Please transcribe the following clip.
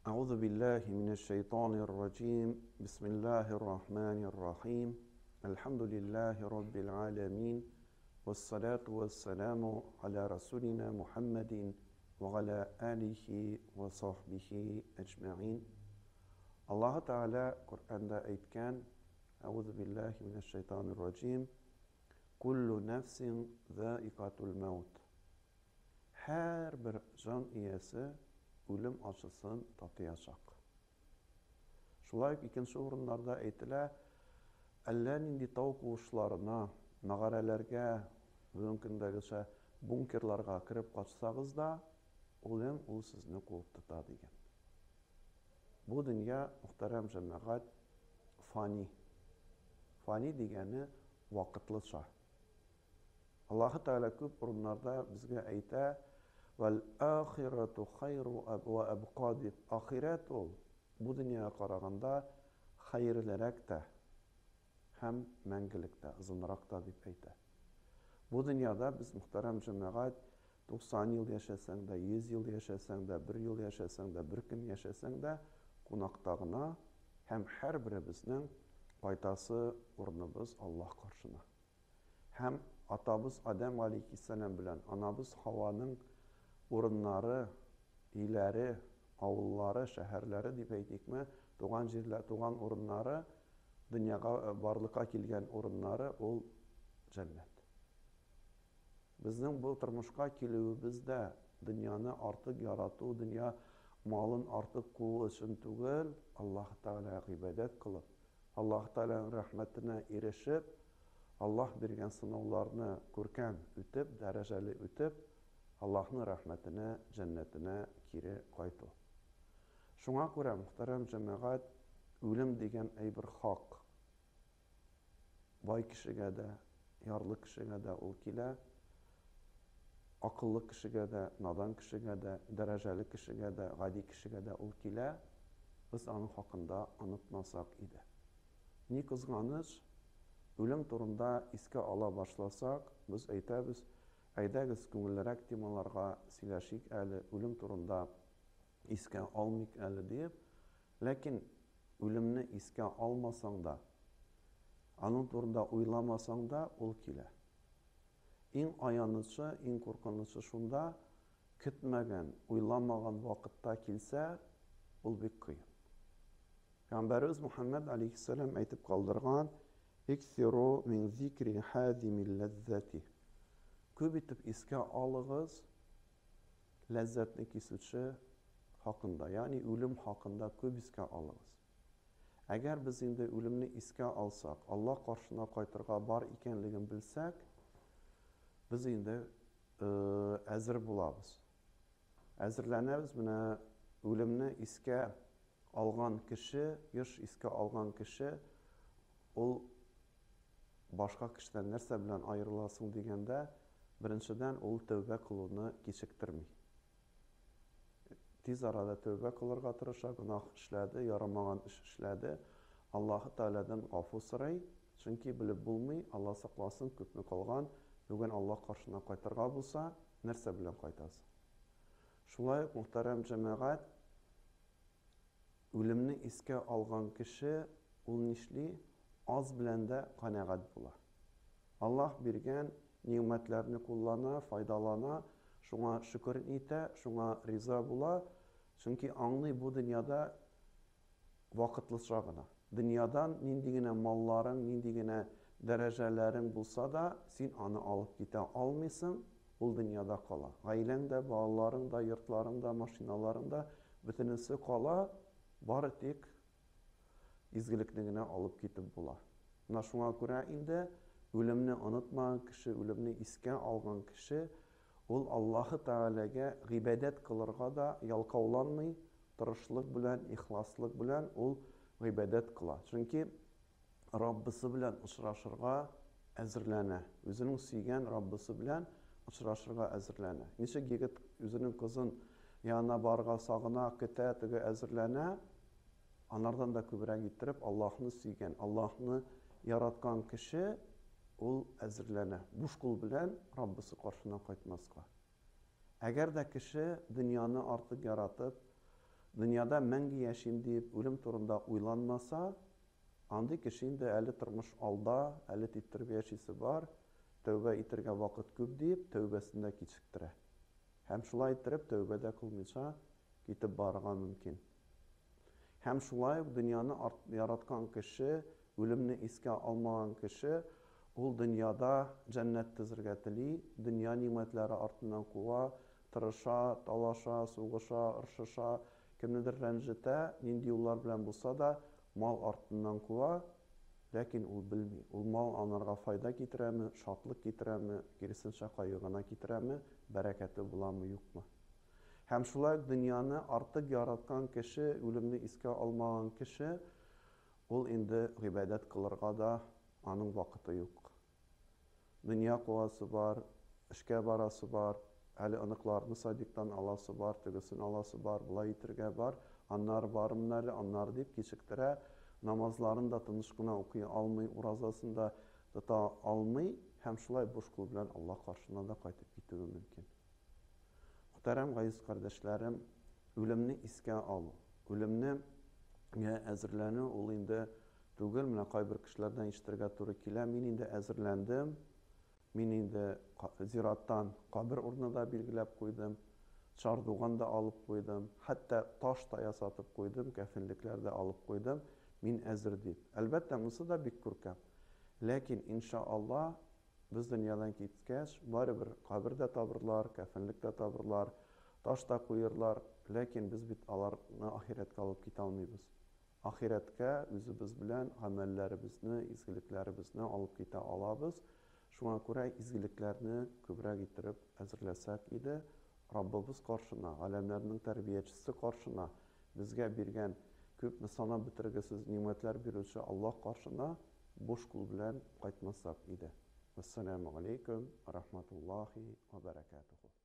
Әгъузу биллаһи минәш шәйтанир раҗим. Бисмиллаһир рахманир рахим. Әлхәмдүлиллаһи раббил аләмин. Вассалату вассаламу аля расулина Мухаммадин ва аля алихи ва сахбихи әҗмәгин. Аллаһы Тәгалә Коръәндә әйткән: Әгъузу биллаһи минәш шәйтанир раҗим. Куллу нәфсин заикатул мәүт. Һәрбер җан иясе үлем ачысын татыячак. Шулай ук икенче урыннарда әйтелә, әллә нинди тау куышларына, мәгарәләргә, бүгенге көндәгечә бункерларга кереп качсагыз да, үлем ул сезне куып тота дигән. Бу дөнья, мөхтәрәм җәмәгать, фани. Фани дигәне вакытлыча. Аллаһы Тәгалә күп урыннарда безгә әйтә, Вәл ахирату хайру вә әбка дип. Ахирәт ул бу дөньяга караганда хәерлерәк тә һәм мәңгелек тә, озынрак та дип әйтә. Бу дөньяда без, мөхтәрәм җәмәгать, 90 ел яшәсәң дә, 100 ел яшәсәң дә, бер ел яшәсәң дә, бер көн яшәсәң дә, кунакта гына һәм һәрберебезнең кайтасы урыныбыз Аллаһ каршына. Һәм атабыз Адәм галәйһиссәлам белән анабыз Һаваның урыннары, өйләре, авыллары, шәһәрләре дип әйтикме, туган җирләр, туган урыннары, дөньяга барлыкка килгән урыннары ул җәннәт. Безнең бу тормышка килүебез дә дөньяны артык ярату, дөнья малын артык куу өчен түгел, Аллаһ Тәгаләгә гыйбадәт кылып, Аллаһ Тәгаләнең рәхмәтенә ирешеп, Аллаһ биргән сынауларны күркәм үтеп, дәрәҗәле үтеп, Аллаһның рәхмәтенә, җәннәтенә кире кайту. Шуңа күрә, мөхтәрәм җәмәгать, үлем дигән әйбер хак. Бай кешегә дә, ярлы кешегә дә ул килә. Акыллы кешегә дә, надан кешегә дә, дәрәҗәле кешегә дә, гади кешегә дә ул килә. Без аның хакында онытмасак иде. Ни кызганыч, үлем турында искә ала башласак, без әйтәбез, әйдәгез, күңеллерәк темаларга сөйләшик әле, үлем турында искә алмыйк әле диеп. Ләкин үлемне искә алмасаң да, аның турында уйламасаң да, ул килә. Иң аянычы, иң куркынычы шунда, көтмәгән, уйламаган вакытта килсә, ул бик кыен. Пәйгамбәребез Мухәммәд алейһиссәлам әйтеп калдырган, Иксиру мин зикри хазимил ләззәти. Күп итеп искә алыгыз ләззәтне кисүче хакында, ягъни үлем хакында күп искә алыгыз. Әгәр без инде үлемне искә алсак, Аллаһ каршына кайтырга бар икәнлеген белсәк, без инде әзер булабыз. Әзерләнәбез, менә үлемне искә алган кеше, еш искә алган кеше, ул башка кешедән нәрсә белән аерыласың дигәндә, беренчедән, ул тәүбә кылуны кичектерми. Тиз арада тәүбә кылырга тырыша, гөнаһ эшләде, ярамаган эш эшләде, Аллаһы Тәгаләдән гафу сорый, чөнки белеп булмый, Алла сакласын, күпме калган, бүген Аллаһ каршына кайтырга булса, нәрсә белән кайтасың? Шулай ук, мөхтәрәм җәмәгать, үлемне искә алган кеше, ул нишли? Аз белән дә канәгать була. Аллаһ биргән нигъмәтләрне куллана, файдалана, шуңа шөкер итә, шуңа риза була, чөнки аңлый бу дөньяда вакытлыча гына. Дөньядан нинди генә малларың, нинди генә дәрәҗәләрең булса да, син аны алып китә алмыйсың, ул дөньяда кала. Гаиләң дә, балаларың да, йортларың да, машиналарың да, бөтенесе кала, бары тик изгелекне генә алып китеп була. Менә шуңа күрә инде үлемне онытмаган кеше, үлемне искә алган кеше, ул Аллаһы Тәгаләгә гыйбадәт кылырга да ялкауланмый, тырышлык белән, ихласлык белән ул гыйбадәт кыла. Чөнки Раббысы белән очрашырга әзерләнә. Үзенең сөйгән Раббысы белән очрашырга әзерләнә. Ничек егет үзенең кызын янына барырга сагына, көтә, теге әзерләнә, анардан да күбрәк иттереп Аллаһны сөйгән, Аллаһны яраткан кеше ул әзерләнә. Буш кул белән Раббысы каршына кайтмаска. Әгәр дә кеше дөньяны артык яратып, дөньяда мәңге яшим диеп, үлем турында уйланмаса, андый кеше инде әле тормыш алда, әле типтереп яшисе бар, тәүбә итергә вакыт күп диеп, тәүбәсен дә кичектерә. Һәм шулай иттереп тәүбә дә кылмыйча китеп барырга мөмкин. Һәм шулай ук дөньяны яраткан кеше, үлемне искә алмаган кеше, ул дөньяда җәннәт төзергә тели, дөнья нигъмәтләре артыннан куа, тырыша, талаша, сугыша, ыршыша, кемнедер рәнҗетә, нинди юллар белән булса да, мал артыннан куа, ләкин ул белми, ул мал анарга файда китерәме, шатлык китерәме, киресенчә кайгы гына китерәме, бәрәкәте буламы, юкмы. Һәм шулай ук дөньяны артык яраткан кеше, үлемне искә алмаган кеше, ул инде гыйбадәт кылырга да аның вакыты юк. Дөнья куасы бар, эшкә барасы бар, әле оныкларны садиктан аласы бар, тегесен аласы бар, болай итергә бар, аннары барырмын әле, аннары дип кичектерә, намазларын да тыныч кына укый алмый, уразасын да тота алмый һәм шулай буш кул белән Аллаһ каршына да кайтып китүе мөмкин. Мөхтәрәм газиз кардәшләрем, үлемне искә алу, үлемне әзерләнү ул инде түгел, менә кайбер кешеләрдән ишетергә туры килә, мин инде әзерләндем, мин инде зираттан кабер урыны да билгеләп куйдым, чардуган да алып куйдым, хәтта таш та ясатып куйдым, кәфенлекләр дә алып куйдым, мин әзер дип. Әлбәттә, монысы да бик күркәм. Ләкин, иншалла, Без дөньядан киткәч, барыбер кабер дә табырлар, кәфенлек тә табырлар, таш та куерлар, ләкин без бит аларны ахирәткә алып китә алмыйбыз. Ахирәткә үзебез белән гамәлләребезне, изгелекләребезне алып китә алабыз. Шуңа күрә изгелекләрне күбрәк иттереп әзерләсәк иде, Раббыбыз каршына, галәмнәрнең тәрбиячесе каршына, безгә биргән күпме санап бетергесез нигъмәтләр бирүче Аллаһ каршына буш кул белән кайтмасак иде. Вәссәламү галәйкүм вә рахматуллаһи вә бәрәкәтүһү.